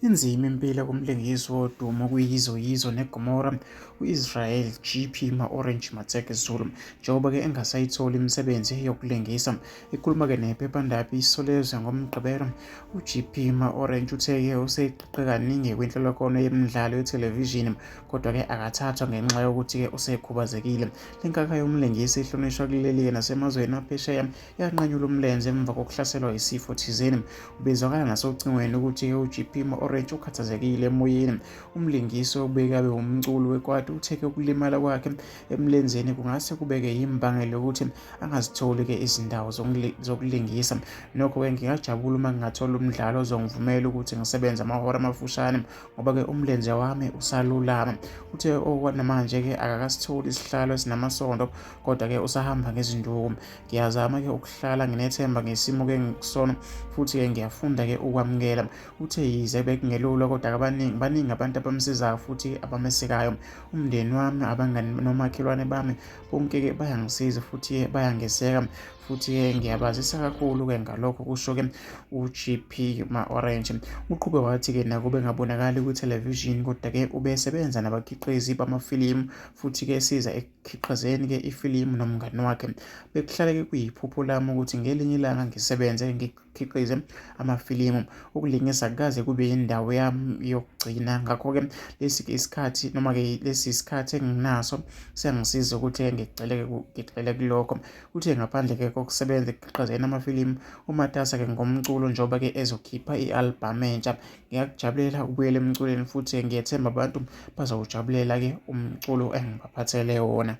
Inzima impilo kumlingisi wodumo kwiYizo Yizo neGomora, u-Israel GP Ma-Orange Matseke Zulu, njengoba-ke engasayitholi imisebenzi yokulingisa. Ekhuluma-ke nephephandaba Isolezwe ngoMgqibelo, uGP Ma-Orange uthe-ke useyiqiqe kaningi kwinhlolokhono yemidlalo yethelevishini kodwa-ke akathathwa ngenxa yokuthi-ke usekhubazekile. Le nkakha yomlingisi ihlonishwa kuleli-ke nasemazweni aphesheya yanqanyula umlenze emva kokuhlaselwa yisifo thizeni. Ubezwakala nasocingweni ukuthi uGP Orange ukhathazekile emoyeni. Umlingisi obeke abe umculi wekwati uthe-ke ukulimala kwakhe emlenzeni kungase kubeke yimbangela yokuthi angazitholi-ke izindawo zokulingisa. Nokho-ke ngingajabula uma ngingathola umdlalo ozongivumela ukuthi ngisebenze amahora amafushane ngoba-ke umlenze wami usalulama. Uthe okwanamanje-ke akakasitholi isihlalo esinamasondo kodwa-ke usahamba ngezinduku. Ngiyazama-ke ukuhlala nginethemba ngesimo-ke engikusona futhi-ke ngiyafunda-ke ukwamukela. Uthe yize bekungelula kodwa abaningi baningi abantu abamsizayo futhi abamesekayo. Umndeni wami, abangani nomakhelwane bami bonke-ke bayangisiza futhi bayangeseka futhi-ke ngiyabazisa kakhulu-ke ngalokho kusho-ke uGP Ma-Orange. Uqhube wathi-ke nakuba engabonakali kwithelevishini kodwa-ke ubesebenza nabakhiqizi bamafilimu futhi-ke esiza ekukhiqizeni-ke ifilimu nomngani wakhe. Bekuhlale-ke kuyiphupho lami ukuthi ngelinye ilanga ngisebenze ngikhiqize amafilimu. Ukulingisa akukaze kube yindawo yami yokugcina ngakho-ke lesi-ke isikhathi noma-ke lesi isikhathi enginaso siyangisiza ukuthi-ke ngigxile kulokho. Uthe ngaphandle-ke kokusebenza ekukhiqizeni amafilimu umatasa-ke ngomculo njengoba-ke ezokhipha i-albhamu entsha. Ngiyakujabulela ukubuyela emculweni futhi ngiyethemba abantu bazowujabulela-ke umculo engibaphathele wona.